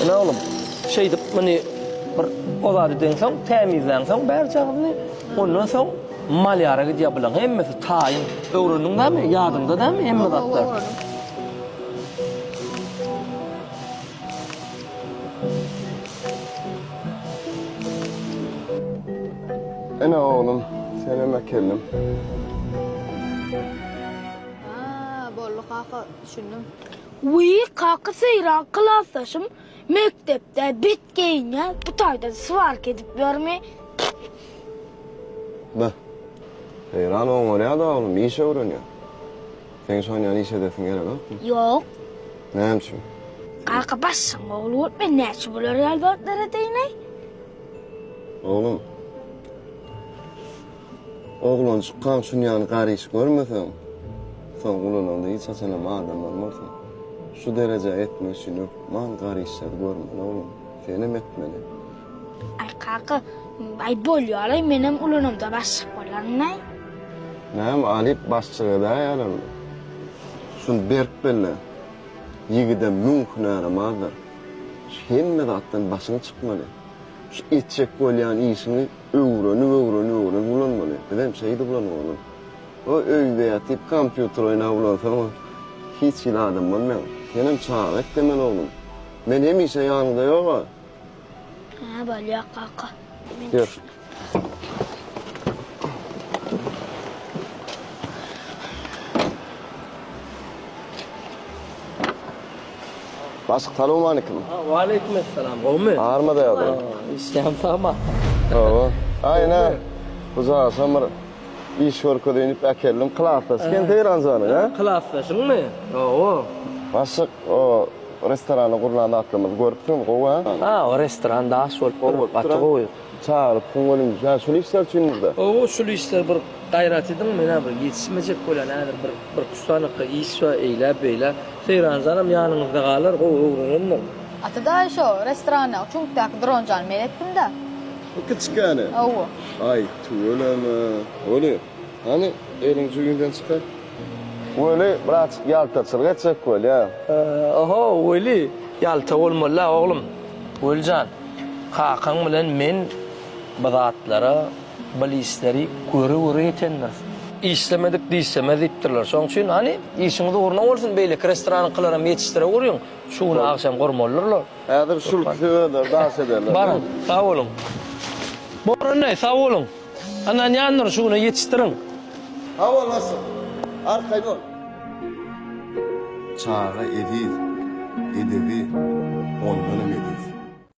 Ine oglum, şeýdip muny bir o zat edeňsoň, tämizläňsoň bärjagzyny, ondan soň malýara gidýär bulaň hemmesi taýyn. Öwrendiň dämi? Ýadyňda dämi hemme zatlar? Ine oglum, senem äkeldim. Ha, boldy kaka, düşündim. Wiý, kaka Seýran klasdaşym mekdepde bet geýinýär, bu taýda swarka edip ýörmi? Beh. Seýran oňarýar-da oglum, iş öwrenýär. Seň şonýan iş edesiň gelenokmy? Ýok. Näme üçin? Kaka başlygyň ogly bolup men näçe bular ýaly zatlar edeýin-aý? Oglum. Oglanjykkaň şunýan gar iş görmeseň, soň ulalaňda hiç haçanam adam bolmarsyň. Şu derejä ýetmek üçin hökman gar işleri görmeli oglum. Senem etmeli. Aý kaka, aý bolýar-aý menem ulanamda başlyk bolaryn-aý. Näme alyp başçyk edäýerlermi? Şuny berk belle, ýigide müň hünärem azdyr. Şu hemme zatdan başyň çykmaly. Şu etjek bolýan işiňi öwrenip, öwrenip, öwrenip ulanmaly. Bizem şeýdip ulanyp oglum. O öýde ýatyp kompýuter oýnap ulansaň hiç hili adam bolmaýaň. Senem çaga eklemeli oglum. Men hemişe ýanyňda ýog-a. Hä bolýa kaka. Men Ýör. Başlyk salowmalikim. Waleýkim essalam. Gowmy? Armada ýagdaý. Işleýän sagma. Hawa. Aý ine, bu jaşam bir iş görkezeýin diýip äkeldim. Klasdaş eken Seýran janyň, hä? Klasdaşyňmy? Hawa. Başlyk, o restoranda gurlan zatlarymyzy görüpsiňiz, gowy, hä? Ha, o restoran daş bolup dur, gaty gowy. Çagyrypsyň welin, hä, şul işler üçindir-dä? Hawa, şul işler bir gaýrat ediň, men-ä bir ýetişmejek bolýan, häzir bir birküç sanyka iş bar, eýle-beýle. Seýranjanam ýanyňyzda galar, gowy öwrenendir. Ata daýy şo restorandaky çüňkdäki dronjany men etdim-dä. Bu kiçikäni? Hawa. Aý, tüweleme. Weli, hany, eliň jübiňden çykar. Weli, birazjyk ýaltaçylyk etjek bolýa. Oho, Weli, ýalta bolmaly-la, oglum. Weli jan, kakaň bilen men bu zatlara, bil işleri göre-göre ýetendiris. Işlemedik dişlemez diýipdirler. Şonuň üçin, hany, işiňiz ugruna bolsun, beýleki restoranyňkylaram ýetişdireweriň. Şu gün agşam gurmalydyrlar. Häzir şul ikisi özleri daş ederler. Baryň, sag boluň. Borandaý, sag boluň. Ynanýandyr, şu güne ýetişdiriň. Sag bol başlyk. Arkaýyn bol. Çaga eziz, edebi.